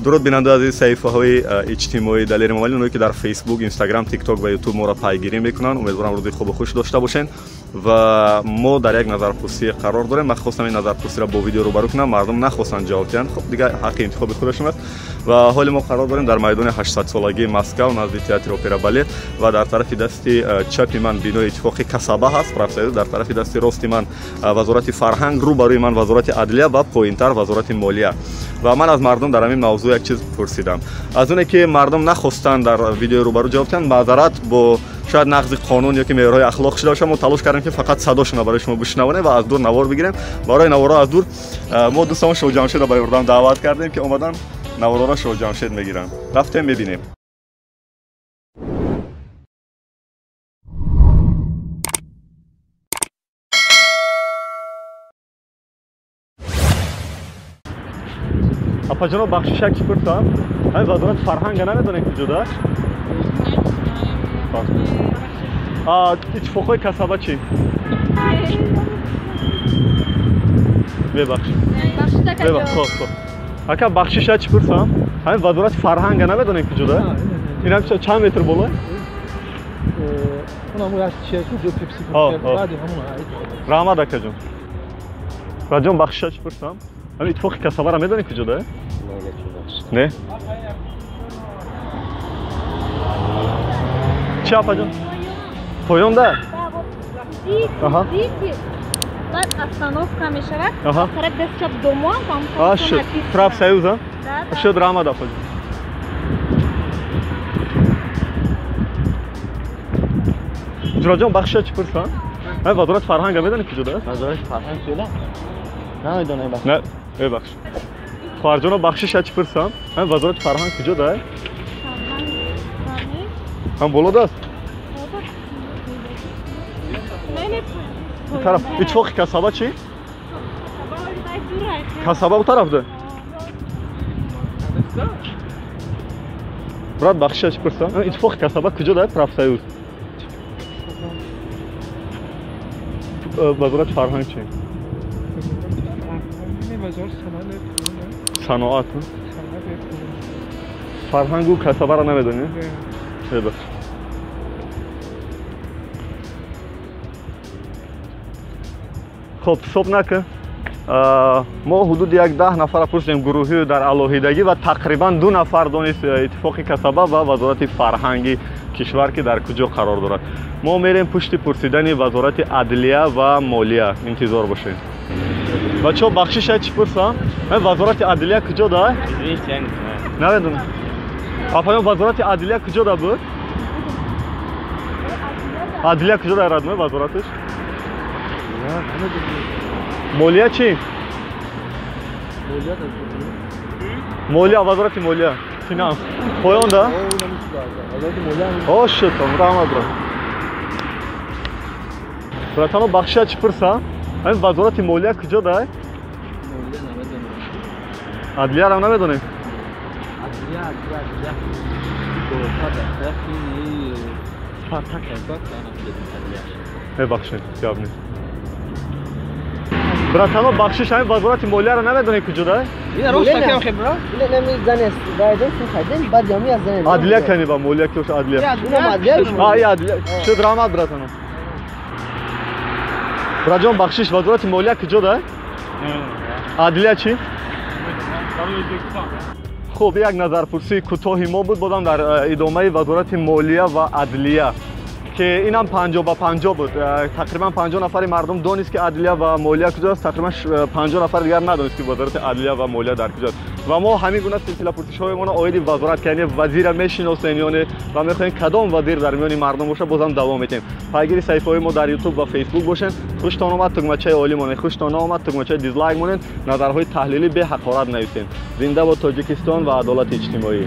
Дуруд бинандаи азиз, саҳифаҳои иҷтимоии Далери Эмомалӣ, онҳое ки дар Фейсбук, Инстаграм, Тикток ва Ютуб моро пайгирӣ мекунанд. Умедворам рӯзи хубу хуш дошта бошед ва мо дар як назарпурсӣ қарор дорем. Ман хостам ин назарпурсиро бо видео рӯбарӯ кунам, мардум нахостанд ҷавоб диҳанд. Хуб, дигар ҳаққи интихоби худашон аст. Ва ҳоли мо қарор дорем дар майдони 800-солагии Москав, назди театри опера балет, ва дар тарафи дасти чапи ман бинои иттифоқи касаба ҳаст, профсоюз, дар тарафи дасти рости ман вазорати фарҳанг, рӯбарӯи ман вазорати адлия ва поинтар вазорати молия. Ва ман аз мардум дар ҳамин мавзӯъ як чиз пурсидам. Аз оне ки мардум нахостанд дар видеои рӯбарӯ ҷавоб диҳанд, маъзарат бо шояд нақзи қонун ё ки меъёрҳои ахлоқ шуда бошад, мо талош кардем ки фақат садошонро барои шумо бишнавонем ва аз дур навор бигирем. Барои наворҳо аз дур мо дӯстамон Шоҳ Ҷамшедро ба ёрдам даъват кардем, ки омадан наворҳоро Шоҳ Ҷамшед мегиранд. Рафтем, мебинем. Апаҷоно, бахшиш, як чӣ пурсам? Ҳамин вазорати фарҳанга намедонем куҷода? Иттифоқҳои касаба чӣ? Мебахшид. Хоб, ака, бахшиш, як чӣ пурсам? Ҳамин вазорати фарҳанга намедонем куҷода? Инам чанд метр боло? Раҳмат, акаҷон. Раҷон, бахшиш, як чӣ пурсам? Ҳамин иттифоқи касабаро медонӣ куҷода? Не? Чӣ, апаҷон? Поёнда? Баъд остановка мешавад, тараф даст чап домо. Шуд, профсоюз шуд. Раҳмат, апаҷон. Ҷуроҷон, бахшиш, чӣ пурсам? Ҳамин вазорати фарҳанга медонӣ куҷода? Вазорати фарҳанг куҷода? Намедонам. Не, бебахш. Хоҳарҷоно, бахшиш, чӣ пурсам? Ҳамин вазорати фарҳанг куҷода? Ҳам болодаст? Тараф. Иттифоқи касаба чӣ? Касаба у тарафда? Брат, бахшиш, чӣ пурсам? Иттифоқи касаба куҷода? Профсоюз. Вазорати фарҳанг чӣ? Саноат, фарҳангу касабаро намедонӣ? Бебахш. Хоб, ҳисоб накун. Мо ҳудуди як 10 нафара пурсидем гурӯҳию дар алоҳидагӣ ва тақрибан 2 нафар донист иттифоқи касаба ва вазорати фарҳанги кишвар ки дар куҷо қарор дорад. Мо мерем пушти пурсидани вазорати адлия ва молия. Интизор бошед. Бачаҳо, бахшиш, чӣ пурсам? Вазорати адлия куҷо да? Намедонам. Апаён, вазорати адлия куҷо да буд? Адлия куҷо да, родной, вазораташ? Молия чӣ? Молия, вазорати молия, финанс. Поён да? О, шуд, раҳмат, брат. Братано, бахшиш, чӣ пурсам? Ҳамин вазорати молия куҷо да? Адлиярам намедонем? Мебахшед, гап нест. Братано, бахшиш, ҳамин вазорати молияро намедонем куҷо да? Адлия кани ба молия ки боша, адлия. Адлия. Шуд, раҳмат, братано. Братҷон, бахшиш, вазорати молия куҷо да? Адлия чӣ? Хуб, як назарпурсии кӯтоҳи мо буд, бозам дар идомаи вазорати молия ва адлия, ки инам 50 ба 50 буд. Тақрибан 50 нафари мардум донист, ки адлия ва молия куҷоаст, тақрибан 50 нафари дигар надонист, ки вазорати адлия ва молия дар куҷоаст. Ва мо ҳамин гуна силсила пурсишҳои оиди вазорат, ки яъне вазира мешиносем ё не ва мехоҳем кадом вазир дар миёни мардум бошад, бозам давом метиҳем. Пайгири саҳифаҳои мо дар Ютуб ва Фейсбук бошед. Хуштон омад, тугмачаи олӣ монед, хуштон наомад, тугмачаи дизлайк монед, назарҳои таҳлилӣ беҳақорат нависед. Зинда бод Тоҷикистон ва адолати иҷтимоӣ.